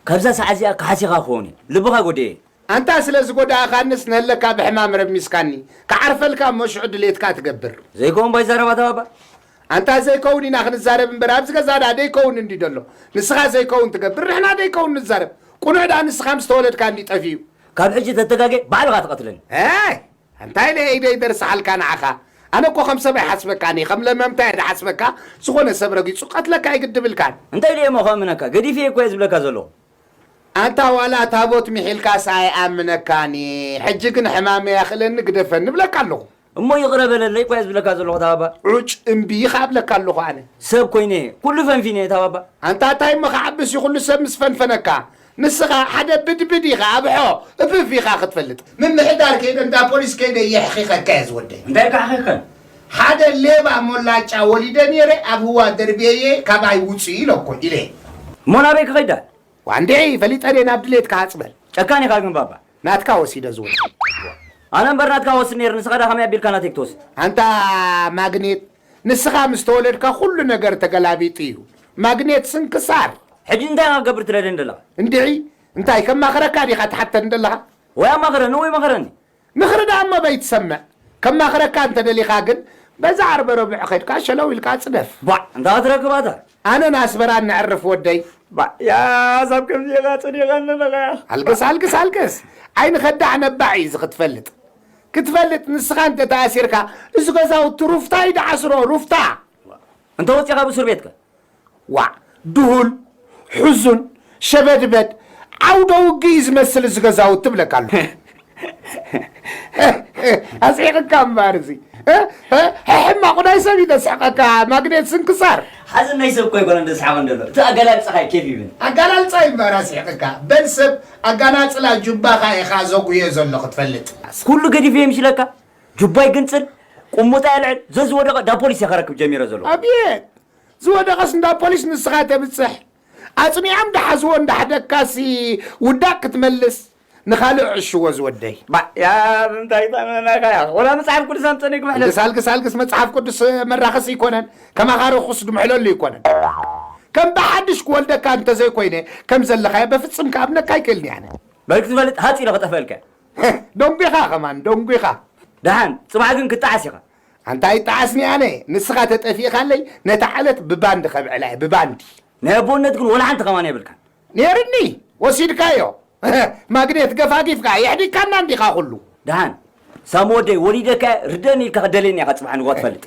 ካብዛ ሰዓት እዚኣ ክሓሲኻ ክኸውን እዩ። ልብኻ ጎድኤ። ኣንታ ስለ ዝጎዳእኻንስ ንህለካ ብሕማም ረሚስካኒ። ክዓርፈልካ እሞ ሽዑ ድሌትካ ትገብር። ዘይከውን ባይ ዛረባ ተባባ። ኣንታ ዘይከውን ኢና ክንዛረብ እምበር ኣብዚ ገዛ ደኣ ደይከውን እንዲ ደሎ። ንስኻ ዘይከውን ትገብር፣ ንሕና ደይከውን ንዛረብ። ቁኑዕ ደኣ ንስኻ ምስ ተወለድካ እንዲ ጠፊኡ። ካብ ሕጂ ተተጋጌ ባዕልኻ ትቐትለኒ። ኣይ፣ እንታይ ኢለ ኢደይ ደርስሓልካ ንዓኻ? ኣነ እኮ ከም ሰብ ኣይሓስበካን እየ፣ ከም ለመምታ እየ ዝሓስበካ። ዝኾነ ሰብ ረጊጹ ቀትለካ ኣይግድብልካን። እንታይ ኢለ እሞ ከእምነካ? ገዲፈ እኮ እየ ዝብለካ ዘለኹ። ኣንታ ዋላ ታቦት ሚሒልካስ ኣይኣምነካን እየ። ሕጂ ግን ሕማመይ ኣኽእለኒ ግደፈኒ እብለካ ኣለኹ። እሞ ይቕረ በለለይ እኮ እየ ዝብለካ ዘለኹ ታባባ። ዑጭ እምቢ ይኸብለካ ኣለኹ ኣነ። ሰብ ኮይነ ኩሉ ፈንፊነ እየ ታባባ። ኣንታ እንታይ እሞ ክዓብስ እዩ ኩሉ ሰብ ምስ ፈንፈነካ? ንስኻ ሓደ ብድብድ ኢኻ ኣብሖ እፍፍ ኢኻ ክትፈልጥ። ምምሕዳር ከይደ እንዳ ፖሊስ ከይደ የሕኺኸካ እየ ዝወደይ። እንታይ ኢልካ ኣኺኽከን? ሓደ ሌባ ሞላጫ ወሊደ ነይረ ኣብ ህዋ ደርብየየ ካባይ ውፅእ ኢለ እኮ ኢለ። እሞ ናበይ ክኸይዳ? ዋንዴ ፈሊጠ ድየ ናብ ድሌትካ ሃጽ በል። ጨካን ኢኻ ግን ባባ። ናትካ ወሲደ ዝወስድ። ኣነ እምበር ናትካ ወስድ ነይሩ፣ ንስኻ ዳ ከመይ ኣቢልካ ናተይ ክትወስድ? ኣንታ ማግኔት፣ ንስኻ ምስ ተወለድካ ኩሉ ነገር ተገላቢጡ እዩ። ማግኔት ስንክሳር። ሕጂ እንታይ ኢኻ ክገብር ትደሊ ዘለኻ? እንድዒ እንታይ ከማኽረካ ዲኻ ትሓተኒ ዘለኻ? ወይ ኣማኽረኒ ወይ መኸረኒ። ምኽሪ ደኣ እሞ በይትሰምዕ። ከማኽረካ እንተደሊኻ ግን በዛ ዓርበ ረቡዕ ኸድካ ሸለው ኢልካ ጽደፍ። ባዕ እንታ ክትረክባታ። ኣነን ኣስመራን ነዕርፍ ወደይ። ባዕ ያስ ኣብ ከምዚ ኢኻ ጸኒቐኒ ኣለኻ። ኣልቅስ ኣልቅስ ኣልቅስ። ዓይኒ ከዳዕ ነባዕ እዩ እዚ ክትፈልጥ። ክትፈልጥ ንስኻ እንተ ተኣሲርካ እዚ ገዛውቲ ሩፍታ እዩ ደዓስሮ ሩፍታ። እንተ ወጺኻ ኣብ እስር ቤትከ? ዋዕ ድሁል፣ ሕዙን፣ ሸበድበድ፣ ዓውደ ውግእ እዩ ዝመስል እዚ ገዛውቲ እብለካ ኣለኹ። ኣስሒቕካ እምበኣር እዚ። ሕማቑ ናይ ሰብ እዩ ዘስሕቐካ ማግኔት ስንክሳር። ሓዘን ናይ ሰብ እኮ ኣይኮነን ዘስሕቐን ዘሎ። እቲ ኣገላልጻኻ እዩ ኬፍ ይብን። ኣገላልጻ እዩ እምበኣር ኣስሒቕካ። በል ሰብ ኣጋናጽላ ጁባኻ ኢኻ ዘጉዮ ዘሎ ክትፈልጥ። ኩሉ ገዲፈ ይምሽለካ። ጁባይ ግንጽል፣ ቁሙጣ የልዕል፣ ዘዝወደቐ ዳ ፖሊስ እየ ከረክብ ጀሚረ ዘለኹ። ኣቤት! ዝወደቐስ እንዳ ፖሊስ ንስኻ ተብጽሕ። ኣጽኒዖም ደሓዝዎ እንዳሕደግካሲ ውዳቕ ክትመልስ ንኻልእ ዕሽዎ ዝወደይ። ባዕ፣ ያ እንታይ ታመናካ ያ? ወላ መጽሓፍ ቅዱስ ኣምጸኒ ክምሕለል። ኣልግስ፣ ኣልግስ፣ ኣልግስ፣ መጽሓፍ ቅዱስ መራኸሲ ይኮነን። ከማኻ ርኹስ ድምሕለሉ ይኮነን። ከም ብሓድሽ ክወልደካ እንተዘይኮይነ፣ ከም ዘለኻዮ በፍጽም ክኣምነካ ኣይክእልን እየ ኣነ። በል ክትፈልጥ ሃጽ ኢለ ክጠፍአልካ። ደንጒኻ ከማን፣ ደንጒኻ። ደሓን፣ ጽባሕ ግን ክጠዓስ ኢኻ። ኣንታ ኣይጠዓስኒ ኣነ፣ ንስኻ ተጠፊእካለይ፣ ነታ ዕለት ብባንዲ ከብዕላ እየ፣ ብባንዲ። ናይ ኣቦነት ግን ወላ ሓንቲ ከማን የብልካን። ነይርኒ፣ ወሲድካዮ። ማግኔት ገፋጊፍካ፣ የሕዲግካና እንዲኻ ኩሉ። ደሓን፣ ሳሚ ወደይ፣ ወሊደካ ርደኒ ኢልካ ክደልየኒ ኢኻ ጽባሕ ንግሆ ትፈልጥ።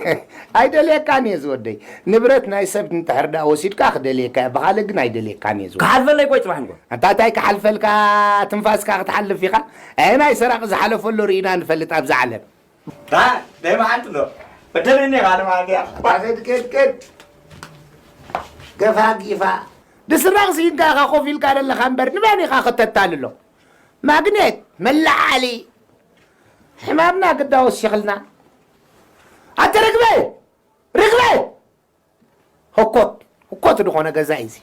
ኣይደልየካን እየ ዝወደይ። ንብረት ናይ ሰብ እንድሕር ደኣ ወሲድካ ክደልየካ እየ፣ ብኻልእ ግን ኣይደልየካን እየ ዝወደይ። ክሓልፈለይ ቆይ ጽባሕ ንግሆ። ኣንታ እንታይ ክሓልፈልካ፣ ትንፋስካ ክትሓልፍ ኢኻ? ኣየ ናይ ሰራቒ ዝሓለፈሉ ርኢና ንፈልጥ ኣብዛ ዓለም። ታ ደይ መሓንቲ ዶ በደለኒ ኢኻ ንማለት እያ። ኣታ ከድ ከድ ከድ። ገፋ ጊፋ። ድስራቕ ስኢንካ ኢኻ ኮፍ ኢልካ ዘለኻ እምበር ንመን ኢኻ ከተታልሎ? ማግኔት መለዓሊ። ሕማምና ግዳ ወሲኽልና። ኣቲ ርግበ! ርግበ! ህኮት፣ ህኮት ዝኾነ ገዛ እዩ እዚ።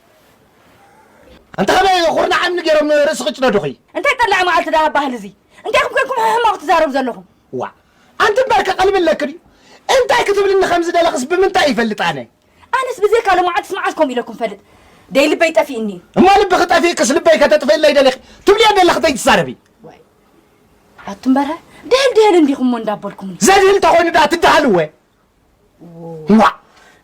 ኣንታ ከመይ ኩርናዕ እምኒ ገይሮም ርእሲ ቅጭነዱኺ? እንታይ ጠላዕ መዓልቲ ደኣ ባህል እዚ? እንታይ ኢኹም ኮንኩም ሕማቕ ትዛረቡ ዘለኹም? ዋ፣ ኣንቲ እምበርከ ቀልቢ ኣለኪ ድዩ? እንታይ ክትብልኒ ከም ዝደለኽስ ብምንታይ ይፈልጥ ኣነ? ኣነስ ብዘይካ ሎማዓንትስ መዓስ ከምኡ ኢለኩም ፈልጥ? ደይ ልበይ ጠፊእኒ። እሞ ልብኺ ጠፊእክስ ልበይ ከተጥፍእለይ ደሊኺ? ትብልዮ ደለኺ ተይትዛረቢ። ዋይ። ኣቱም በረ፣ ድህል ድህል እንዲኹም እሞ እንዳበልኩምኒ። ዘድህል ተኾይኑ ደኣ ትደሃልወ? ዋ!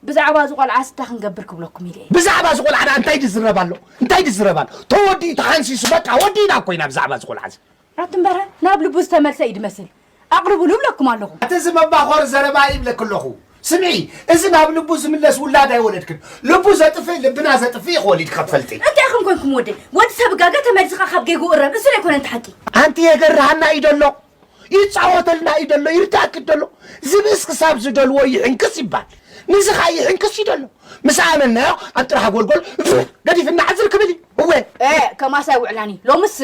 ብዛዕባ እዚ ቆልዓ ስታ ክንገብር ክብለኩም ኢለ እየ። ብዛዕባ እዚ ቆልዓ ደኣ እንታይ ድዝረብ ኣሎ? እንታይ ድዝረብ ኣሎ? ተወዲኡ ተሓንሲሱ በቃ ወዲእና እኮ ኢና ብዛዕባ እዚ ቆልዓ እዚ። ኣቲ እምበረ፣ ናብ ልቡ ዝተመልሰ እዩ ድመስል። ኣቕርቡሉ እብለኩም ኣለኹ። ኣቲ እዚ መባኾር ዘረባ ይብለኪ ኣለኹ። ስምዒ፣ እዚ ናብ ልቡ ዝምለስ ውላድ ኣይወለድክን። ልቡ ዘጥፍእ፣ ልብና ዘጥፍእ ኢኺ ወሊድኪ ክትፈልጢ። እንታይ ኢኹም ኮንኩም ወደይ? ወዲ ሰብ ጋገ ተመሊስኻ ካብ ጌግኡ እረም፣ እሱ ዶ ኣይኮነን እቲ ሓቂ? ኣንቲ የገርሃና እዩ ደሎ። ይጻወተልና እዩ ደሎ፣ ይርዳእኪ ደሎ። ዝብእስ ክሳብ ዝደልዎ ይሕንክስ ይባል። ንዚ ኸኣ ይሕንክስ እዩ ደሎ። ምስ ኣመናዮ ኣብ ጥራሕ ጎልጎል ገዲፍና ዕዝር ክብል እዩ። እወ። እ፣ ከማስ ኣይውዕላን እዩ። ሎምስ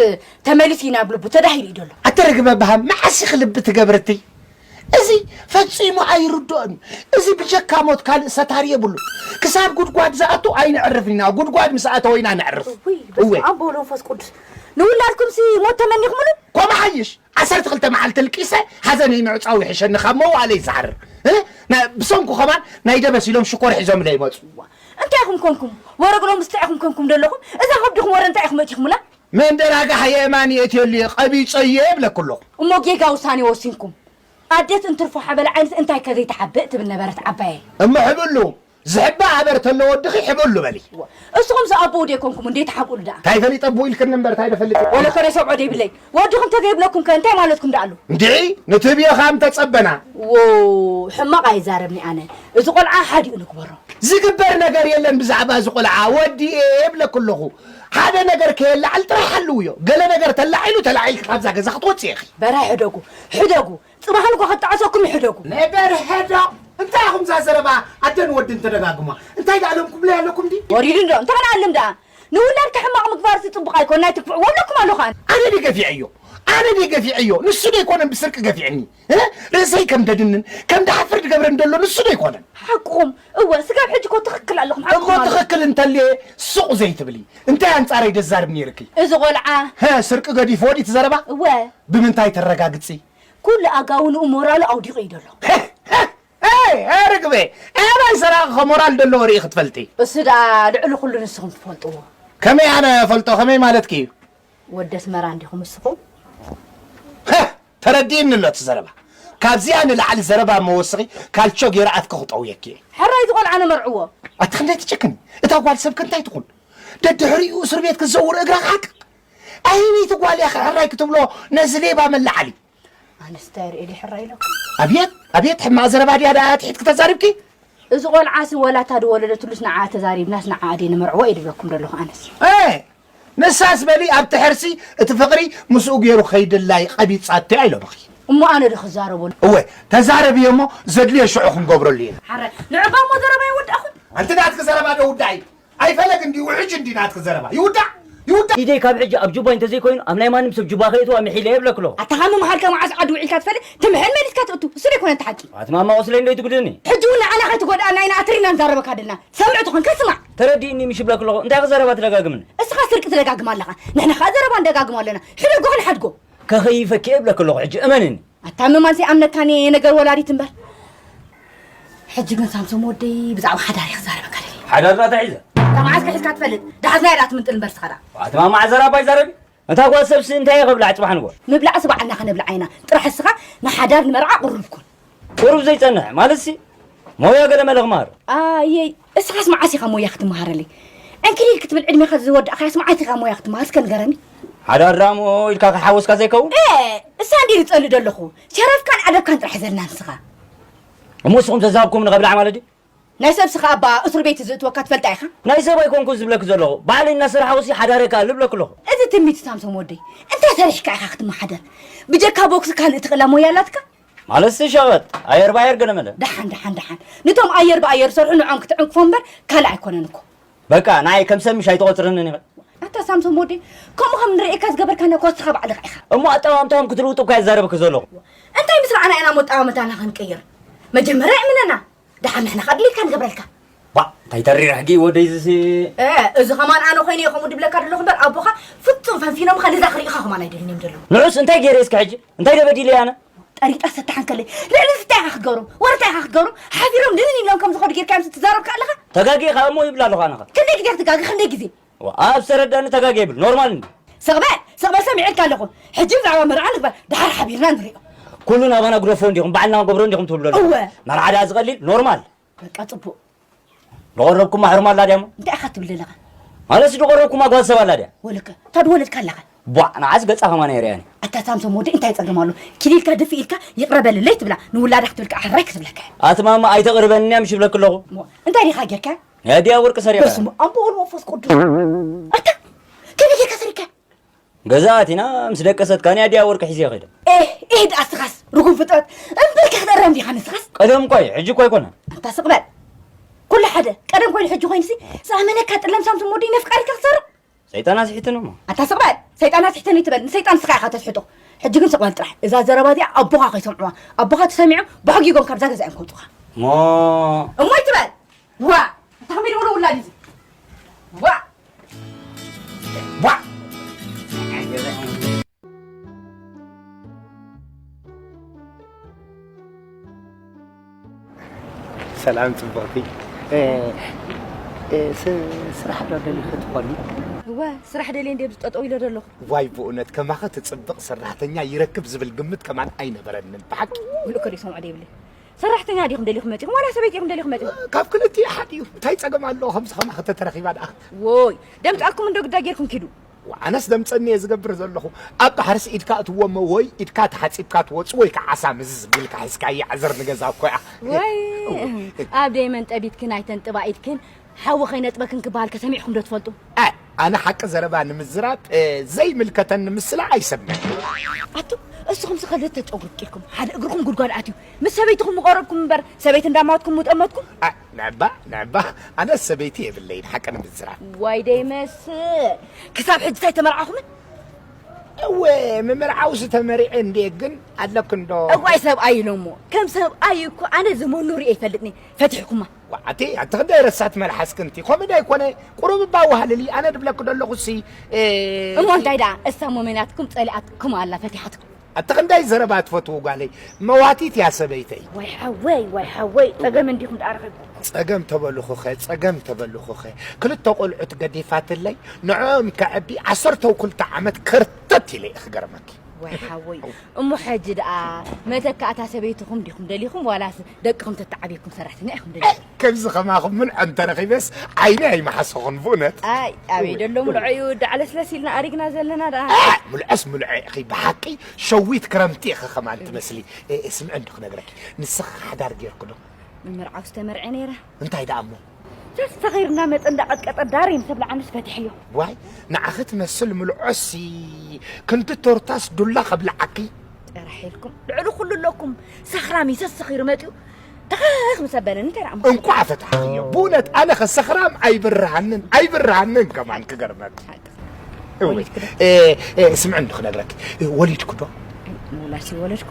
ተመሊሱ እዩ ናብ ልቡ፣ ተዳሂሉ እዩ ደሎ። ኣተ ርግበ በሃም፣ መዓስ ኢኺ ልቢ ትገብርቲ? እዚ ፈጺሙ ኣይርድኦን እዩ። እዚ ብጀካ ሞት ካልእ ሰታሪ የብሉ። ክሳብ ጉድጓድ ዝኣቱ ኣይነዕርፍን ኢና። ጉድጓድ ምስ ኣተወ ኢና ነዕርፍ። ውይ፣ እወ። በስመ ኣብ ወወልድ ወመንፈስ ቅዱስ። ንውላድኩምሲ ሞት ተመኒኹምሉ? ኮም ሓይሽ። ዓሰርተ ክልተ መዓልቲ ኣልቂሰ፣ ሓዘነይ ምዕጻው ይሕሸኒ ካብ መዋእለይ ዝሓርር። እ? ና-፣ ብሰንኩ ከማን ናይ ደበስ ኢሎም ሽኮር ሒዞምለይ ይመጹ። እዋ፣ እንታይ ኢኹም ኮንኩም? ወረግሎ ምስታይ ኢኹም ኮንኩም ዘለኹም? እዛ ከብድኹም ወረ እንታይ ኢኹም መቲኹምላ? መንደር ኣጋሕ የእማን የእትየሉ እየ፣ ቀቢጸዮ እየ እብለኩ ኣለኹ። እሞ ጌጋ ውሳኔ ወሲንኩም። ኣዴት እንትርፎ ሓበል ዓይነት እንታይ ከዘይትሓብእ ትብል ነበረት ዓባየይ። እሞ ሕብሉ፣ ዝሕባእ ኣበር ተሎ ወድኺ ሕብሉ በሊ። እስኹም ዝኣቦኡ ደይኮንኩም እንዴ ትሓብኡሉ ደኣ? እንታይ ፈሊጠ ኣቦኡ ኢልክኒ እምበር እንታይ ደፈልጥ? ወለኮ ናይ ሰብዖ ደይብለይ። ወድኹም ተዘይብለኩም ከ እንታይ ማለትኩም ደኣሉ? እንድዒ፣ ንትህብዮ ከኣ ምተጸበና። ዎ፣ ሕማቕ ኣይዛረብኒ ኣነ። እዚ ቆልዓ ሓዲኡ ንግበሮ። ዝግበር ነገር የለን ብዛዕባ እዚ ቆልዓ። ወዲ እየ እብለኪ ኣለኹ። ሓደ ነገር ከየላዕል ጥራሕ ሓልውዮ። ገለ ነገር ተላዒሉ ተላዒልኪ ካብዛ ገዛ ክትወጽኢ ኢኺ። በረ ሕደጉ፣ ሕደጉ። ጽባሕ ንጎ ከጣዕሰኩም ይሕደጉ። ነበር ሕደቕ። እንታይ ኢኹም እዛ ዘረባ ኣደን ወድን ተደጋግማ? እንታይ ደኣ ሎምኩምለይ ኣለኩም ድዩ? ወሪዱ እንዶ፣ እንታይ ክንኣልም ደኣ? ንውላድካ ሕማቕ ምግባርሲ ጽቡቕ ኣይኮን፣ ናይ ትግፍዕዎ ኣለኩም ኣለኹ ኣነ። ኣነ ድየ ገፊዐዮ? ኣነ ድየ ገፊዐዮ? ንሱ ዶ ኣይኮነን ብስርቂ ገፊዕኒ? እ? ርእሰይ ከም ደድንን ከም ድሓፍር ድገብረን ደሎ ንሱ ዶ ኣይኮነን? ሓቅኹም። እወ፣ ስጋብ ሕጂ እኮ ትኽክል ኣለኹም፣ እሞ ሓቅኹም ኣሎ። ትኽክል እንተልየ ሱቕ ዘይትብሊ። እንታይ ኣንጻረይ ደዛርብ ነይርኪ? እዚ ቆልዓ። ሀ፣ ስርቂ ገዲፍዎ ድዩ እቲ ዘረባ? እወ። ብምንታይ ተረጋግጺ? ኩሉ ኣጋውንኡ ሞራሉ ኣውዲቑ እዩ ደሎ። ሄ፣ ሄ፣ ሄ፣ ርግበ፣ ኣበይ ሰራቒ ኸ ሞራል ደለዎ ርኢ ክትፈልጢ? እሱ ደኣ ልዕሊ ኩሉ ንስኹም ትፈልጥዎ። ከመይ ኣነ ፈልጦ፣ ከመይ ማለትኪ እዩ? ወዲ ኣስመራ እንዲኹም እስኹም? ሀ፣ ተረዲእኒ ኣሎ እቲ ዘረባ። ካብዚኣ ንላዕሊ ዘረባ መወስኺ ካልቾ ገይረ ኣፍኪ ክጠውየኪ እየ። ሕራይ እዚ ቆልዓ ነመርዕዎ። ኣቲ ክንደይ ትጭክኒ? እታ ጓል ሰብ ከ እንታይ ትኹን? ደድሕሪኡ እስር ቤት ክትዘውር እግራ ክሓቅቕ? ኣየነይቲ ጓል እያ ከ ሕራይ ክትብሎ ነዚ ሌባ መላዓሊ? ኣነስ እንታይ ርእየ ሕራይ ኢለኩ? ኣብየት፣ ኣብየት ሕማቕ ዘረባ ድያ ደኣ ትሒትኪ ተዛሪብኪ? እዚ ቆልዓሲ ወላ እታ ዝወለደትሉስ ንዓ ተዛሪብናስ ንዓ ኣደይ ንመርዕዎ እየ ድብለኩም ዘለኹ ኣነስ። እ፣ ንሳስ በሊ ኣብቲ ሕርሲ እቲ ፍቕሪ ምስኡ ገይሩ ከይድላይ ቀቢጻቶ እያ ኢሎምኺ። እሞ ኣነ ዶ ክዛረቦ? እወ፣ ተዛረብዮ እሞ ዘድልዮ ሽዑ ክንገብረሉ ኢና። ሓራይ፣ ንዕባ እሞ ዘረባ ይወዳእኹም። ኣንቲ ናትኪ ዘረባ ዶ ውዳእ እዩ? ኣይፈለግ እንዲ ውሕጅ እንዲ ናትኪ ዘረባ። ይውዳእ፣ ይውዳእ። ኢደይ ካብ ሕጂ ኣብ ጁባይ እንተዘይኮይኑ ኣብ ናይ ማንም ሰብ ጁባ ከየእትዋ ምሒለ እየ እብለኪ ኣለኹ። ኣታ ካብ ምምሃርካ መዓስ ዓዲ ውዒልካ ትፈልጥ? ትምሕል መሊስካ ትእቱ። እሱ ዶ ኣይኮነን እቲ ሓቂ? ኣቲ ማማ ቁስለይ እንዶ ኣይትጉድእኒ። ሕጂ እውን ንዓና ከይትጎድኣና ኢና ኣትሪና ንዛረበካ ደለና። ሰምዕ ትኾንካ ስማዕ። ተረዲእኒ ምሽ እብለኪ ኣለኹ። እንታይ ከ ዘረባ ትደጋግምኒ? እስኻ ስርቂ ትደጋግም ኣለኻ። ንሕና ከኣ ዘረባ ንደጋግሞ ኣለና። ሕደጎ ክንሓድጎ። ከኸይፈኪ እየ እብለኪ ኣለኹ ሕጂ እመንኒ። ኣታ ምማን ዘይኣምነካን እየ ነገር ወላዲት እምበር። ሕጂ ግን ሳምሶም ወደይ ብዛዕባ ሓዳር እየ ክዛረበካ ደልየ። ሓዳር ናታ ሒዘ? ካብ መዓስ ከ ሒዝካ ትፈልጥ? ደሓዝናዮ ደኣ ትምንጥል እምበር እስኻ ደኣ። ኣቲ ማማ ዘረባ ኣይዛረቢ። እታ ጓል ሰብሲ እንታይ እየ ከብልዓ ጽባሕ ንግሆ? ምብላዕሲ ባዕልና ከነብልዓ ኢና። ጥራሕ እስኻ ንሓዳር ንመርዓ ቅሩብ ኩን። ቁሩብ ዘይጸንሕ ማለትሲ ሞያ ገለ መለ ክመሃር። ኣየይ፣ እስኻስ መዓስ ኢኻ ሞያ ክትመሃረለይ? ዕንክሊል ክትብል ዕድሜኻ ዝወዳእካያስ መዓስ ኢኻ ሞያ ክትመሃር እስከ ንገረኒ? ሓዳር ደኣ እሞ ኢልካ ክሓወስካ ዘይከውን? ኤ፣ እሳ እንዲ ዝጸልእ ዘለኹ። ሸረፍካን ኣደብካን ጥራሕ ዘልና ንስኻ። እሞ ንስኹም ተዛብኩም ንኸብልዓ ማለት ድዩ? ናይ ሰብ ስኻ ኣባ እስር ቤት ዝእትወካ ትፈልጣ ኢኻ? ናይ ሰብ ኣይኮንኩን ዝብለኪ ዘለኹ። ባዕለይ እናሰራሕኹሲ ሓዳረ ክኣሊ እብለኪ ኣለኹ። እዚ ትምኒት ሳምሶም ወደይ። እንታይ ሰሪሕካ ኢኻ ክትመሓደር? ብጀካ ቦክሲ ካልእ ትኽእላ ሞያ ኣላትካ? ማለትሲ ሸቐጥ፣ ኣየር ብኣየር ገለ መለ። ደሓን፣ ደሓን፣ ደሓን። ነቶም ኣየር ብኣየር ዝሰርሑ ንዖም ክትዕንቅፎም እምበር ካልእ ኣይኮነን እኮ። በቃ፣ ንዓይ ከም ሰብ ምሽ ኣይትቖጽርንን ኢኺ። ኣታ ሳምሶም ወደይ፣ ከምኡ ከም ንርእየካ ዝገበርካና እኮ ንስኻ ባዕልኻ ኢኻ። እሞ ኣጠማምታኹም ክትልውጡ እኮ እየ ዝዛረበኪ ዘለኹ። እንታይ ምስ ረኣና ኢና እሞ ኣጠማምታና ክንቅይር? መጀመርያ እምነና። ደሓን ንሕና ከኣ ድሌትካ ንገብረልካ። ባ፣ እንታይ ተሪር ሕጊ እዩ ወደይ ዝሲ። እ፣ እዚ ኸማን ኣነ ኾይነ እየ ከምኡ ድብለካ ደለኹ እምበር ኣቦኻ ፍጹም ፈንፊኖምኻ ነዛ ክርእኻ ኸማን ኣይደልን እዮም ደለዉ። ንዑስ እንታይ ገይረ እስከ ሕጂ? እንታይ ዶ በዲለ ኣነ? ጠሪጣ ሰታሕ እንከለይ ልዕሊ እዚ እንታይ ኢኻ ክትገብሮም? ወረ እንታይ ኢኻ ክትገብሮም? ሓፊሮም ድንን ኢሎም ከም ዝኾዱ ጌርካ እዮም ትዛረብ ከኣ ኣለኻ? ተጋጊኻ እሞ ይብላ ኣለኹ ኣነ ኸ። ክንደይ ግዜ ክትጋገ? ክንደይ ግዜ? ዋ፣ ኣብ ሰረዳኒ ተጋጊ ይብል ኖርማል እንዲ። ስቕ በል፣ ስቕ በል ሰሚዐልካ ኣለኹ። ሕጂ ብዛዕባ መርዓ ንግበር፣ ደሓር ሓቢርና ንሪኦ። ኩሉ ናባና ግደፎ እንዲኹም፣ ባዕልና ንገብሮ እንዲኹም ትብሉ ኣለኹም። እወ። መርዓ ደኣ ዝቐሊል ኖርማል። በቃ ጽቡቕ። ዝቐረብኩማ ሕርማ ኣላ ድያ እሞ? እንታይ ኢኻ ትብል ዘለኻ? ማለትሲ ዝቐረብኩማ ጓል ሰብ ኣላ ድያ? ወለከ፣ እታ ድወለድካ ኣለኻ? ቧዕ፣ ንዓስ ገጻ ከማን ኣይርእያን እየ። ኣታ ሳምሶም ወደይ እንታይ ጸገም ኣሎ? ኪሊልካ ድፍእ ኢልካ ይቕረ በልለይ ትብላ፣ ንውላዳ ክትብል ከኣ ሕራይ ክትብለካ እያ። ኣቲ ማማ ኣይተቕርበኒ እያ ምሽ ይብለኪ ኣለኹ። እሞ እንታይ ዲኻ ጌርካ? ናይ ኣዲኣ ወርቂ ሰሪቐ። በስመ ኣብ ወወልድ ወመንፈስ ቅዱስ። ኣታ ከመይ ጌርካ ሰሪቕካ? ገዛ ኣቲና ምስ ደቀሰት ካኒ ኣዲኣ ወርቂ ሒዘ ከይደ። ኤህ፣ ኤህ፣ ደኣ እስኻስ ርጉም ፍጥረት፣ እምበርከ ክትእረም ዲኻ ንስኻስ? ቀደም እኮ እዩ፣ ሕጂ እኮ ኣይኮነን። ኣንታ ስቕ በል። ኩሉ ሓደ፣ ቀደም ኮይኑ ሕጂ ኮይኑሲ፣ ዝኣመነካ ጥለም ሳምሶም ወደይ ነፍቃሪትካ ክትሰርቕ? ሰይጣን ኣስሒትኒ እሞ። ኣንታ ስቕ በል። ሰይጣን ኣስሒትኒ ትበል፣ ንሰይጣን ንስኻ ኢኻ ተስሕቶ። ሕጂ ግን ስቕ በል ጥራሕ። እዛ ዘረባ እዚኣ ኣቦኻ ከይሰምዕዋ። ኣቦኻ ተሰሚዑ፣ ብሕጊጎም ካብዛ ገዛ እዮም ከውጹኻ። እሞ እሞ ኣይትበል። ዋ! ኣታ ከመይ ዝበለ ውላድ እዩ እዚ? ዋ! ዋ! ሰላም ጽቡቕቲ። እ፣ ስራሕ ዶ ደሊኺ ትኾኒ? እወ፣ ስራሕ ደልየ እንድየ ኣብዚ ጠጠው ኢለ ዘለኹ። ዋይ፣ ብእውነት ከማኺ ትጽብቕ ሰራሕተኛ ይረክብ ዝብል ግምት ከማን ኣይነበረንን። ብሓቂ? ምሉእ ከ ይሰምዖ ደይብለይ። ሰራሕተኛ ዲኹም ደሊኹም መጺኹም ዋላ ሰበይቲ ኢኹም ደሊኹም መጺኹም? ካብ ክልቲኡ ሓደ እዩ። እንታይ ጸገም ኣለዎ ከምዚ ከማኺ ተተረኺባ ደኣ? ዎይ፣ ደምጻኩም እንዶ ግዳ ጌርኩም ኪዱ። ኣነስ ደምጸኒ እየ ዝገብር ዘለኹ። ኣብ ባሕርስ ኢድካ እትዎ እሞ ወይ ኢድካ ተሓጺብካ ትወጽእ ወይ ከዓ ዓሳ ምዝዝ ቢልካ ሒዝካ ይዓዘር ንገዛ እኮ እያ። ወይ ኣብ ደይመን ጠቢትክን ኣይተንጥባ ኢድክን ሓዊ ከይነጥበክን ክበሃል ከሰሚዕኩም ዶ ትፈልጡ? እ፣ ኣነ ሓቂ ዘረባ ንምዝራብ፣ እ፣ ዘይምልከተኒ ምስላ ኣይሰምዕን። ኣቱ እስኹም ሲ ክልተ ጨጉሪ ኣብቂልኩም ሓደ እግርኹም ጉድጓድ ኣትዩ ምስ ሰበይትኹም ምቐረብኩም እምበር ሰበይቲ እንዳማትኩም ምጠመትኩም። እ፣ ንዕባ ንዕባ ኣነ ሰበይቲ የብለይን ሓቂ ንምዝራብ። ዋይ ደይመስል ክሳብ ሕጂ እንታይ ተመርዓኹምን? እወ ምምርዓውሲ ተመሪዐ እንዴ ግን ኣለክንዶ? እዋይ ሰብኣይ ኢሎሞ ከም ሰብኣይ እኮ ኣነ ዝመኑ ርእየ ይፈልጥኒ ፈቲሕኩማ። ዋዓቲ ኣቲ ክንደይ ረሳት መልሓስክንቲ ከምኡ ዶ ኣይኮነ? ቁሩብ እባ ዋህልሊ ኣነ ድብለኪ ደለኹ ሲ። እ፣ እሞ እንታይ ደኣ እሳ ሞመናትኩም ጸሊኣትኩም ኣላ ፈቲሓትኩም። ኣቲ ክንደይ ዘረባ ትፈትዉ ጓለይ። መዋቲት እያ ሰበይተይ። ወይ ሓወይ ወይ ሓወይ ጸገም እንዲኹም ደኣ ረኺብኩም። ጸገም ተበልኹኸ ጸገም ተበልኹኸ ክልተ ቆልዑት ገዲፋትለይ ንዕኦም ከዕቢ ዓሰርተ ክልተ ዓመት ከርተት ኢለ እየ ክገርመኪ። ወይ ሓወይ እሞ ሕጂ ደኣ መተካእታ ሰበይትኹም ዲኹም ደሊኹም ዋላስ ደቅኹም ተተዓብየኩም ሰራሕተኛ ኢኹም ደሊኹም? ከምዚ ከማኹም ምልዖ እንተረኺበስ ዓይኒ ኣይመሓሰኹን ብእውነት። ኣይ ኣበይ ደሎ ምልዖ እዩ ደዓለስለስ ኢልና ኣሪግና ዘለና ደኣ። እ፣ ምልዖስ ምልዖ ኢኺ ብሓቂ ሸዊት ክረምቲ ኢኺ ከማን ትመስሊ። እ፣ እ፣ ስምዒ እንዶ ክነግረኪ ንስኺ ሓዳር ጌርኪ ዶ? ምምርዓው ዝተመርዐ ነይረ። እንታይ ደኣ እሞ? ተስተኺር እናመጸ እንዳቐጥቀጠ ዳር ምስ ኣብልዓንስ ፈትሕዮ። ዋይ ንዓኺ ትመስል ምልዖሲ ክንዲ ቶርታስ ዱላ ከብልዓኪ። ጥራሕ ኢልኩም ልዕሊ ኩሉ ኣለኩም። ሰኽራም ይሰስኺሩ መጥዩ ተኸኽ ምስ ኣበለኒ እንታይ ደኣ እሞ? እንቋዕ ፈታሕክዮ። ብእውነት ኣነ ኸ ሰኽራም ኣይብርሃንን ኣይብርሃንን ከማን ክገርመኪ። ሓቂ። እወ። ወሊድኩ ዶ? እ፣ እ፣ ስምዒ እንዶ ክነግረኪ። እ፣ ወሊድኩ ዶ? ምውላድሲ ወለድኩ።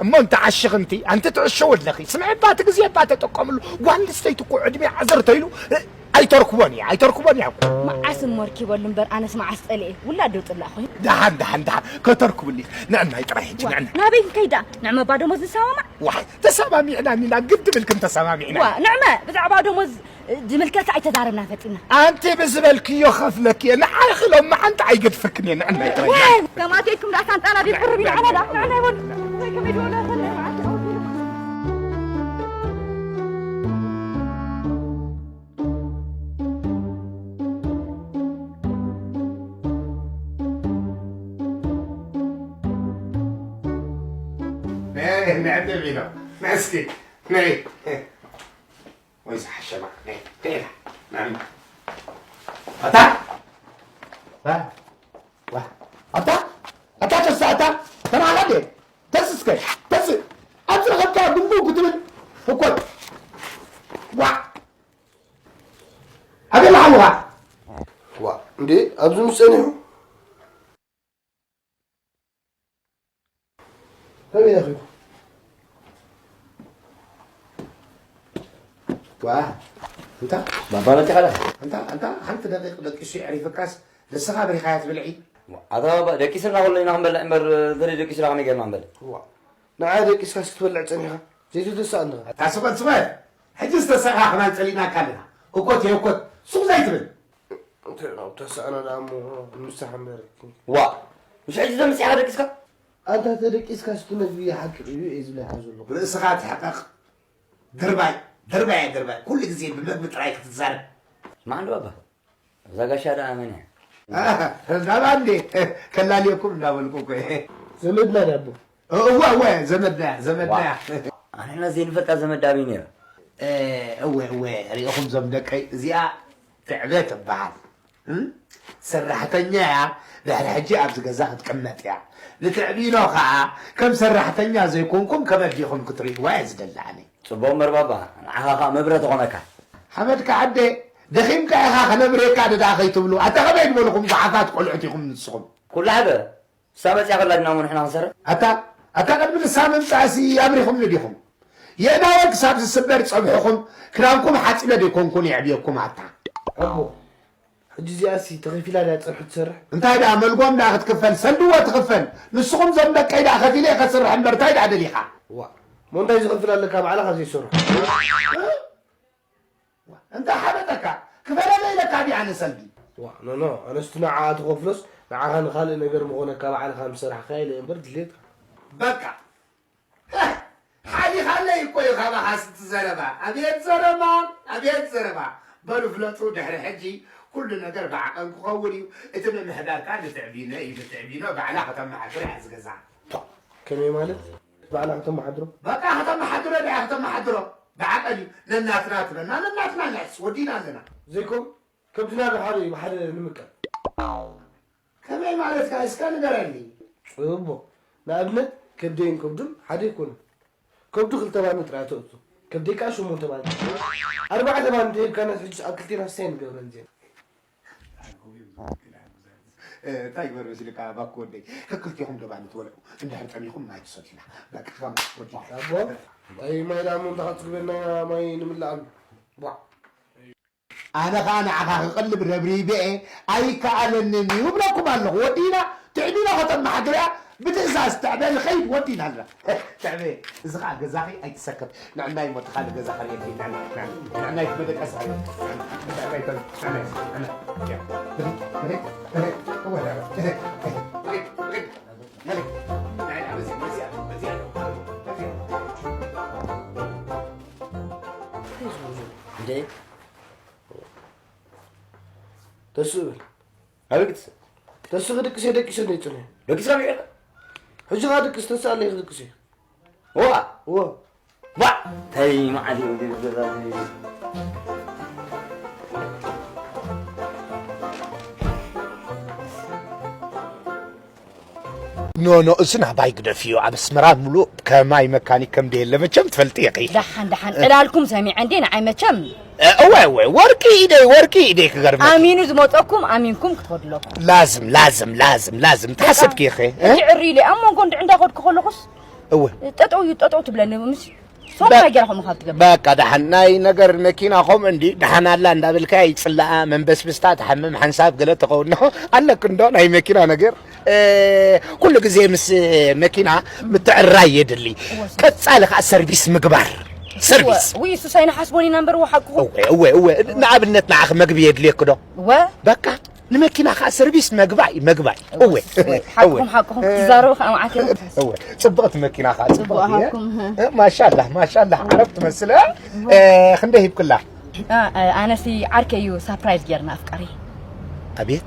እሞ እንተ ዓሽኺ እንቲ፣ ኣንቲ ትዕሸዊ ኣለኺ። ስምዒ እባ እቲ ግዜ እባ ተጠቀምሉ። ጓል ኣንስተይቲ እኮ ዕድሜ ዓሰርተ ኢሉ፣ እ፣ ኣይተርክቦን እያ፣ ኣይተርክቦን እያ እኮ። መዓስ እሞ ኣርኪበሉ እምበር ኣነስ መዓስ ጸሊኤ። ውላድ ዶ ጽላእ ኮይኑ? ደሓን፣ ደሓን፣ ደሓን። ከተርክብሉ። ንዕናይ ጥራይ ሕጂ፣ ዋ፣ ንዕና። ናበይ ክንከይድ ደኣ? ንዕመ እባ ደሞዝ ንሰማማዕ? ዋይ፣ ተሰማሚዕና እኒና፣ ግድም ኢልክን ተሰማሚዕና። ዋ፣ ንዕመ ብዛዕባ ደሞዝ ዝምልከት ኣይተዛረብና ፈጺምና። ኣንቲ ብዝበልክዮ ከፍለኪ እየ። ንዓኺ ሎማዓንቲ ኣይገድፈክን እየ። ንዕናይ ጥራይ። ዋይ፣ ከማቴኩም ደኣ ሳንጣና ዲብ ቁርብ ኢና። ንዕና ደኣ፣ ንዕና ይበሉ። ወይ ከመይ ዝበሉ ኣፈለይ መዓልቲ ኣውዲሉ። ነይ፣ ነይ፣ ነይ፣ ነይ፣ ነይ እስኪ፣ ነይ። ወይ ዝሓሸ መዓት፣ ነይ፣ ነይ፣ ነይ፣ ነይ። ኣታ! ዋ፣ ዋ። ኣታ! ኣታ ተሳ፣ ኣታ! ተናሓደ! ተስ እስከ! ተስ! ኣብ ዝረኸብካ ጉምጉም ክትብል ህኮት! ዋ! ኣበይ ኣለኻ? ዋ፣ እንዴ፣ ኣብዚ ምስ ጸኒሑ? ከመይ ኢኻ? ዋ፣ እንታ? ባባ መጺኻ ዶ? እንታ፣ እንታ፣ ሓንቲ ደቂቕ ደቂሱ የዕሪፈካስ፣ ንስኻ ኣብሪኻያ ትብልዒ? ኣታ ባባ፣ ደቂስና ኩሉ ኢና ክንበልዕ እምበር፣ እንተደይ ደቂስና ከመይ ጌርና ንበልዕ? ዋ፣ ንዓ ደቂስካስ ክትበልዕ ጸኒኻ? ዘይትተስኣኒ ዲኻ? ኣታ ስቕ በል፣ ስቕ በል። ሕጂ ዝተሰኻ ክናን ጸሊእናካ ኣለና። እኮት የእኮት፣ ሱቕ ዘይትብል። እንተ፣ ተሳእና ደኣ እሞ ምሳሕ እምበር። ዋ፣ ምሽ ሕጂ ዘምጽእኻ ደቂስካ? ኣንታ ተደቂስካ ስቲ መግቢ ይሓቅቕ እዩ እየ ዝብለካ ዘለኹ። ርእስኻ ትሕቀቕ። ድርባይ፣ ድርባይ፣ ድርባይ። ኩሉ ግዜ ብመግቢ ጥራይ ክትዛረብ። ስማዕ እንዶ ባባ፣ እዛ ጋሻ ደኣ መን እያ? ኣህ፣ ዳባ እንዴ? ከላልየኩም እንዳበልኩ እኮ እየ። ዘመድና ዳቦ። እወ፣ እወ፣ ዘመድና እያ፣ ዘመድና እያ። ዋ፣ ኣንሕና ዘይንፈልጣ ዘመድ ኣበይ ነይራ? እ፣ እወ፣ እወ፣ ሪኢኹም ዞም ደቀይ፣ እዚኣ ትዕበ ትበሃል። እም? ሰራሕተኛ እያ፣ ድሕሪ ሕጂ ኣብዚ ገዛ ክትቅመጥ እያ። ንትዕቢኖ ኸኣ ከም ሰራሕተኛ ዘይኮንኩም ከም ኣዴኹም ክትርእይዋ እየ ዝደሊ ኣነ። ጽቡቕ እምበር ባባ፣ ንዓኻ ኸኣ መብረ ትኾነካ። ሓመድካ ዓደ፣ ደኺምካ ኢኻ ከነብርየካ ዶ ደኣ ከይትብሉ፣ ኣታ ከመይ ዝበልኹም ጓሓፋት ቆልዑት ኢኹም ንስኹም። ኩሉ ሓደ፣ ንሳ መጺኣ ከላ ዲና እሞ ንሕና ክንሰርሕ? ኣታ፣ ኣታ ቅድሚ ንሳ ምምጻእሲ ኣብሪኹምኒ ዲኹም? የእዳወይ ክሳብ ዝስበር ጸብሕኹም፣ ክዳንኩም ሓጺበ ዶ ኣይኮንኩን የዕብየኩም ኣታ። ኣቦ፣ ሕጂ እዚኣሲ ተኸፊላ ድያ ጸብሒ ትሰርሕ? እንታይ ደኣ መልጎም ደኣ ክትክፈል፣ ሰልድዎ ትኽፈል። ንስኹም ዞም ደቀይ ደኣ ከፊለ እየ ከስርሕ እምበር እንታይ ደኣ ደሊኻ? ዋ፣ እሞ እንታይ ዝኸፍል ኣለካ ባዕልኻ ዘይሰርሖ? እንታይ ሓበጠካ? ክፈለለ ኢለካ ድየ ኣነ ሰልዲ? ዋ፣ ኖ፣ ኖ፣ ኣነስቲ ንዓኣ ትኸፍሎስ፣ ንዓኻ ንኻልእ ነገር ምኾነካ ባዕልኻ ምሰራሕካዮ ኢለ እምበር ድሌትካ። በቃ። ሓሊኻለይ እኮ እዩ ካባኻ ስቲ ዘረባ። ኣቤት ዘረባ፣ ኣቤት ዘረባ። በሉ ፍለጡ፣ ድሕሪ ሕጂ ኩሉ ነገር ብዓቐን ክኸውን እዩ። እቲ ምምሕዳር ከኣ ንትዕቢኖ እዩ፣ ንትዕቢኖ ባዕላ ከተመሓድሮ እያ ዝገዛ። ከመይ ማለት? ባዕላ ከተመሓድሮ? በቃ ከተመሓድሮ ድያ ከተመሓድሮ። ብዓቐን እዩ። ነናትና ትበልና፣ ነናትና ንሕስ፣ ወዲና ኣለና። ዘይኮን፣ ከብድና ብሓደ እዩ፣ ብሓደ ንምቀል። ከመይ ማለትካ? እስከ ንገረኒ። ጽቡቕ። ንኣብነት፣ ከብደይን ከብዱን ሓደ ኣይኮኑን። ከብዱ ክልተ ባኒ ጥራይ ተእቱ። ከብደይ ከኣ ሸሞንተ ባኒ። ኣርባዕተ ባኒ እንተሂብካና፣ ሕጂ ኣብ ክልቴና ስታይ ንገብረን ዜና። እ፣ እንታይ ግበር መሲልካ፣ ባኮ ወደይ? ከክልቴኹም ዶ ባኒ ትበልዑ? እንድሕር ጠሚኹም ማይ ትሰትዩና። በቃ፣ ጋም ወዲ። ኣቦ፣ እንታይ ማይ ደኣ እሞ እንታይ ክትግበና ኢና ማይ ንምላኣሉ? ቧዕ። ኣነ ኸኣ ንዓኻ ክቕልብ ረብሪበ እየ፣ ኣይከኣለንን እዩ እብለኩም ኣለኹ። ወዲና ትዕቢኖ ከተመሓድርያ ብትእዛዝ ትዕበ ንኸይድ ወዲና ኣለና። ትዕበ፣ እዚ ኸኣ ገዛኺ ኣይትሰከፍ። ንዕናይ እሞ እቲ ካልእ ገዛ ከርእየኪ። ንዕናይ፣ ንዕናይ፣ ንዕናይ እቲ መደቀሲ ከርእየኪ። ንዕናይ፣ ንዕናይ፣ ንዕናይ። እንዴ? ተስእ በል። ኣበይ ክትስእ? ተስእ ክድቅስ እየ፣ ደቂሰ እንደ ይጽንሕ። ደቂስካ ብዕልካ? ሕጂ ኸኣ ድቅስ፣ ተስእ ኣለይ ክድቅስ እየ። ዋ! እወ። ዋ! ተይ፣ መዓት እዩ፣ ገዛ። ኖ፣ ኖ፣ እዚ ናባይ ግደፍዮ። ኣብ ኣስመራ ምሉእ ከማይ መካኒክ ከም ደየለ መቸም ትፈልጢ ኢኺ። ደሓን፣ ደሓን፣ ዕላልኩም ሰሚዐ እንዴ ንዓይ መቸም። እ፣ እወ፣ እወ፣ ወርቂ ኢደይ፣ ወርቂ ኢደይ ክገርመኪ። ኣሚኑ ዝመጸኩም ኣሚንኩም ክትኸዱ ኣለኩም። ላዝም፣ ላዝም፣ ላዝም፣ ላዝም፣ ተሓሰብኪ ኢኺ፣ እ? ሕጂ ዕሪ ኢለ ኣብ መንጎ እንድዒ እንዳኸድኩ ከለኹስ እወ። ጠጠው እዩ፣ ጠጠው ትብለኒ። ምስ ሶም በ-፣ ናይ ገርኹም ካብ ትገብር። በቃ፣ ደሓን ናይ ነገር መኪና ኸም እንዲ ደሓን ኣላ እንዳበልካ ይጽላኣ፣ መንበስብስታ ትሓምም ሓንሳብ ገለ ተኸውን ኣለክ እንዶ ናይ መኪና ነገር። እ፣ ኩሉ ግዜ ምስ መኪና ምትዕርራይ የድሊ። እወ። ቀጻሊ ኸኣ ሰርቪስ ምግባር። ሰርቪስ። እወ፣ ውይ፣ እሱስ ኣይንሓስቦን ኢና እምበር፣ እወ፣ ሓቅኹም። እወ፣ እወ፣ እወ። ንኣብነት ንዓኺ መግቢ የድልየኪ ዶ? እወ። በቃ፣ ንመኪና ኸኣ ሰርቪስ መግባይ፣ መግባይ። እወ፣ እወ፣ እወ። ሓቅኹም፣ ሓቅኹም። እ፣ ትዛረቡ ኸኣ መዓት እዮም። እወ፣ ጽብቕቲ መኪና ኸኣ፣ ጽቡቕ ጽብቕቲ፣ እ? ሃብኩም፣ እ። እ፣ ማሻላህ፣ ማሻላህ፣ ዓረብ ትመስል፣ እ? እወ። እ፣ ክንደይ ሂብክላ? ኣ-፣ ኣ-፣ ኣነሲ ዓርከይ እዩ ሳፕራይዝ ጌርና ኣፍቃሪ። ኣቤት?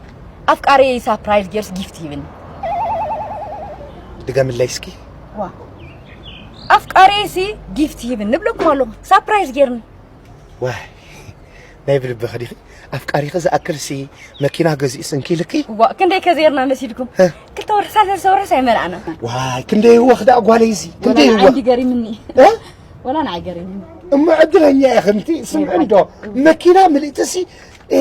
ኣፍቃሪ ሳፕራይዝ ጌርስ ጊፍት ሂብኒ። ድገምለይ እስኪ። ዋ። ኣፍቃሪሲ ጊፍት ሂብኒ እብለኩም ኣለኹ። ሳፕራይዝ ጌርኒ። ዋይ፣ ናይ ብልብኺ ዲኺ? ኣፍቃሪኺ ዝኣክልሲ መኪና ገዚኡስ እንኪልኪ? ዋ፣ ክንደይ ከ ዜርና መሲልኩም? እ? ክልተ ወርሒ፣ ሳልሳይ ወርሒ ኣይመልኣና። ዋይ፣ ክንደይ ይወኽ ደኣ ጓለይሲ? ወላ ክንደይ ንዓይ ይወኽ? እንዲ ገሪምኒ። እ? ወላ ንዓይ ገሪምኒ። እሞ ዕድለኛ ኢኺ እንቲ፣ ስምዒ እንዶ፣ መኪና ምልእትሲ፣ እ፣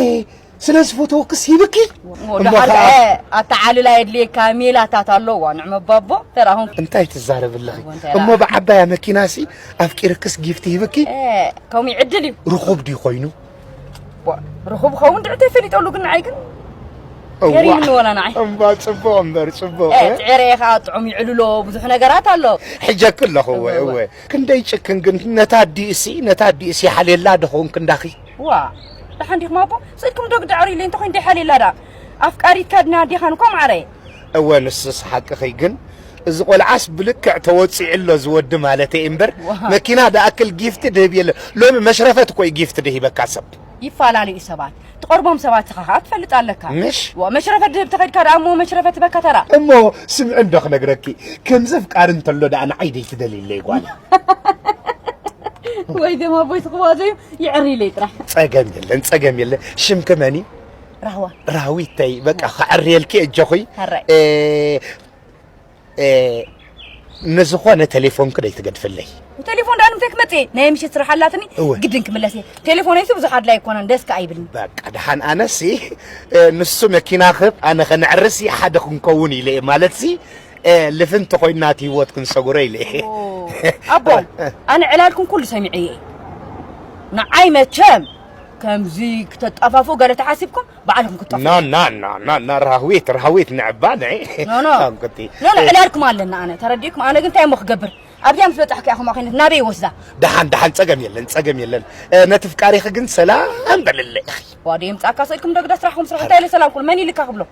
ስለ ዝፈተወክስ ሂብኪ? እሞ ደሓር ኸዓ ከ ኣተዓልላ የድልየካ፣ ሜላታት ኣለዋ፣ ንዕመ ባቦ፣ ተራኹም። እንታይ ትዛረቢ ኣለኺ? እሞ እንታይ እሞ ደኣ? ብዓባያ መኪናሲ ኣፍቂርክስ ጊፍት ሂብኪ? እ፣ ከምኡ ዕድል እዩ። ርኹብ ድዩ ኮይኑ? ዋ፣ ርኹብ ኸውን ድዕተ ፈሊጠሉ ግን ንዓይ ግን እዋ። ገሪምኒ ወላ ንዓይ። እምባ ጽቡቕ እምበር ጽቡቕ፣ እ፣ እ? ጽዕረ እየ ኸዓ ጥዑም ይዕልሎ፣ ብዙሕ ነገራት ኣሎ። ሕጀኪ ኣለኹ፣ እወ፣ እወ፣ እወ። እወ። ክንደይ ጭክን ግን ነታ ኣዲኡሲ፣ ነታ ኣዲኡሲ ሓልየላ ዶ ኸውን ክንዳኺ? ዋ፣ ደሓን ዲኹም ኣቦ? ስእልኩም ዶ ግዳ ዕርዩለይ እንተኾይኑ ደይ ሓልየላ ደኣ? ኣፍቃሪትካ ድና ዲኻን እኮ ማዕረየ። እወ፣ ንስስ ሓቅኺ ግን፣ እዚ ቆልዓስ ብልክዕ ተወጺዑ ኣሎ እዚ ወዲ ማለተይ እምበር፣ ዋ። መኪና ደኣክል ጊፍት ድህብ የለ። ሎሚ መሽረፈት እኮ እዩ ጊፍት ድሂበካ ሰብ። ይፈላለዩ ሰባት። ትቐርቦም ሰባት ኢኻ ኸኣ ትፈልጥ ኣለካ። ምሽ? ዋ፣ መሽረፈት ድህብ ተኸድካ ደኣ እሞ መሽረፈት በካ ተራ። እሞ ስምዒ እንዶ ክነግረኪ፣ ከምዚ ኣፍቃሪ እንተሎ ደኣ ንዓይ ደይትደልይለይ ጓል። ወይ ደማ ቦይ ትኽዋዘዩ ይዕርይለይ ጥራሕ። ጸገም የለን፣ ጸገም የለን። ሽምኪ መን እዩ? ራህዋ። ራህዊተይ፣ በቃ፣ ክዕርየልኪ እጆኺ። ሕራይ። እ፣ እ፣ ንዝኾነ ቴሌፎንኪ ደይትገድፍለይ። ቴሌፎን ደኣ ንምንታይ ክመጽእ እየ? ናይ ምሸት ስራሕ ኣላትኒ፣ እወ። ግድን ክምለስ እየ። ቴሌፎነይሲ ብዙሕ ኣድላይ ኣይኮነን፣ ደስ ከኣ ኣይብልን። በቃ፣ ደሓን ኣነሲ፣ እ፣ ንሱ መኪና ክህብ፣ ኣነ ኸነዕርሲ ሓደ ክንከውን ኢለ እየ። ማለትሲ፣ እ፣ ልፍንቲ ኮይና እቲ ህይወት ክንሰጉሮ ኢለ እየ። ኦ፣ ኣቦ፣ ኣነ ዕላልኩም ኩሉ ሰሚዐ እየ። ንዓይ መቸም ከምዚ ክተጣፋፉ ገለ ተሓሲብኩም ባዕልኩም ክትጠፍኡ። ና፣ ና፣ ና፣ ና፣ ና፣ ራህዊት፣ ራህዊት፣ ንዕባ፣ ንዒ። ኖ፣ ኖ። ሳንኩቲ። ኖ፣ ኖ፣ ዕላልኩም ኣለና፣ ኣነ ተረዲእኩም፣ ኣነ ግን እንታይ እሞ ክገብር? ኣብዚኣ ምስ በጻሕኩ እያ፣ ከምኣ ኮይነት ናበይ ይወስዳ? ደሓን፣ ደሓን፣ ጸገም የለን፣ ጸገም የለን። እ፣ ነቲ ፍቃሪኺ ግን ሰላም በልለይ። ዋዲ የምጻእካ ሰልኩም፣ ደግ ደስራሕኩም ስራሕ፣ እንታይ ኢለ ሰላም ኩሉ፣ መን ኢልካ ክብሎ?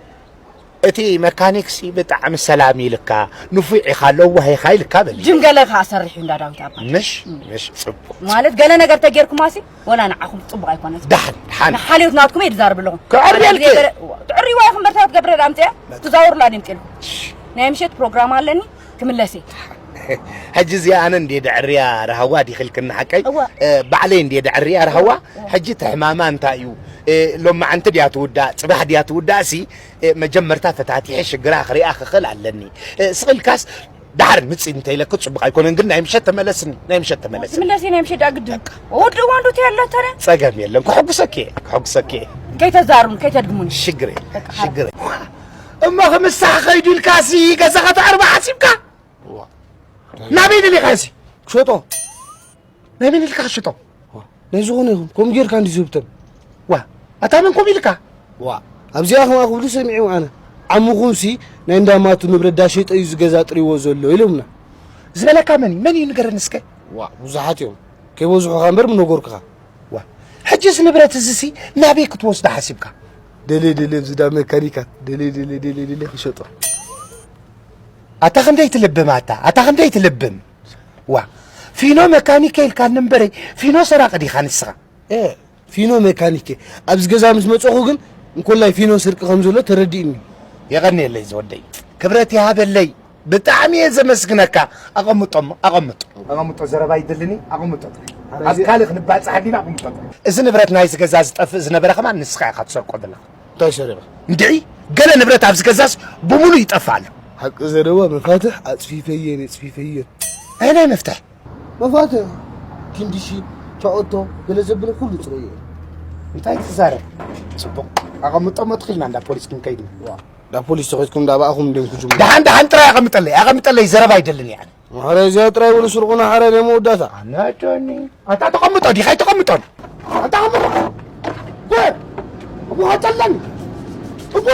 እቲ መካኒክሲ ብጣዕሚ ሰላም ኢልካ፣ ንፉዕ ኢኻ፣ ለዋህ ኢኻ ኢልካ በል። ጅም ገለ ከኣ ሰርሕ እዩ እንዳ ዳዊት ኣባ። ምሽ? ምሽ፣ ጽቡቕ። ማለት ገለ ነገር ተጌርኩማሲ፣ ወላ ንዓኹም ጽቡቕ ኣይኮነን። ደሓን፣ ደሓን። ንሓልዮት ናትኩም እየ ዝዛረብ ኣለኹ። ክዕርየልኪ። ገለ፣ ትዕርይዋ ኢኹም በርታ ትገብረ ዳምጽያ፣ ትዛወሩላ ድምጽ ኢልኩም። ናይ ምሸት ፕሮግራም ኣለኒ፣ ክምለስ እየ። ሕጂ እዚኣ ኣነ እንድየ ደዕርያ ረሃዋ ዲኺልክኒ ሓቀይ? እወ። እ፣ ባዕለይ እንድየ ደዕርያ ረሃዋ። እወ፣ እወ። ሕጂ እቲ ሕማማ እንታይ እዩ? እ፣ ሎማዓንቲ ድያ ትውዳእ፣ ጽባሕ ድያ ትውዳእ ሲ፣ እ፣ መጀመርታ ፈታቲሐ ሽግራ ክሪኣ ክኽእል ኣለኒ። እ፣ ስቕ ኢልካስ ደሓር ምጽእ እንተ ኢለኪ ጽቡቕ ኣይኮነን፣ ግን ናይ ምሸት ተመለስኒ፣ ናይ ምሸት ተመለስኒ። ትምለሲ ናይ ምሸት ዳኣ ግድን። በቃ። ወዲ ዋንዶ ትያለ ተረ? ጸገም የለን፣ ክሕጉሰኪ እየ፣ ክሕጉሰኪ እየ። ከይተዛሩን ከይተድግሙን። ሽግር የለን፣ በቃ፣ ሓራ። ሽግር የለን። እሞ ክምሳሕ ከይዱ ኢልካሲ ገዛ ከተዕርባ ሓሲብካ? ዋ። ናበይ ደሊኻሲ? ክሸጦ። ናይ መን ኢልካ ክሽጦ? ዋ፣ ናይ ዝኾነ ይኹን፣ ከምኡ ጌርካ እንዲ ዝህብተን። ዋ፣ ኣታ መን ከምኡ ኢልካ? ዋ፣ ኣብዚኣ ከምኣ ክብሉ ሰሚዐ ኣነ። ዓሙኹምሲ ናይ እንዳማቱ ንብረት ዳሸጠ እዩ ዝገዛ ጥሪዎ ዘሎ ኢሎምና። ዝበለካ መን እዩ? መን እዩ ንገረኒ እስከ? ዋ፣ ብዙሓት እዮም። ከይበዝሑኻ እምበር ምነገርኩኻ። ዋ፣ ሕጅስ ንብረት እዚሲ ናበይ ክትወስዶ ሓሲብካ? ደለ ደለ ኣብዚ ዳ መካኒካት፣ ደለ ደለ ደለ ደለ ክሸጦ። ኣታ ክንደይ ትልብም ኣታ? ኣታ ክንደይ ትልብም? ዋ፣ ፊኖ መካኒከ ኢልካኒ እምበረይ፣ ፊኖ ሰራቂ ዲኻ ንስኻ? ኤ፣ ፊኖ መካኒከ። ኣብዚ ገዛ ምስ መጸኹ ግን እንኮላይ ፊኖ ስርቂ ከም ዘሎ ተረዲእኒ። የቐንየለይ ዝወደይ። ክብረት ይሃበለይ። ብጣዕሚ እየ ዘመስግነካ። ኣቐምጦ እሞ፣ ኣቐምጦ። ኣቐምጦ፣ ዘረባ ይደልኒ፣ ኣቐምጦ ጥራይ። ኣብ ካልእ ክንባጻሕ ኣዲና፣ ኣቐምጦ ጥራይ። እዚ ንብረት ናይዚ ገዛ ዝጠፍእ ዝነበረ ከማን ንስኻ ኢኻ ትሰርቆ ዘለኻ። እንታይ ሰሪቐ? እንድዒ፣ ገለ ንብረት ኣብዚ ገዛስ ብምሉእ ይጠፍእ ኣሎ። ሓቂ ዘረባ መፋትሕ ኣጽፊፈየን፣ ኣጽፊፈየን። ኣየናይ መፍትሕ? መፋትሕ፣ ኪንዲሺ፣ ቻኦቶ፣ ገለ ዘብለ ኩሉ ጽረየ። እንታይ ትዛረብ? ጽቡቕ። ኣቐምጦ እሞ ትኽኢልና እንዳ ፖሊስ ክንከይድ ኢና። ዋ፣ እንዳ ፖሊስ ተኸድኩም እንዳ ባእኹም እንዲዮም ክጅምሩ። ደሓን፣ ደሓን ጥራይ ኣቐምጠለይ፣ ኣቐምጠለይ ዘረባ ኣይደልን እየ ኣነ። ማሕረ እዚኣ ጥራይ በሉ ስርቑና ሓረ ናይ መወዳእታ። ኣናዶኒ። ኣታ ተቐምጦ ዲኻ ኣይተቐምጦን? ኣታ ተቐምጦ። ጎ! እሞ ሃጠለን። እሞ!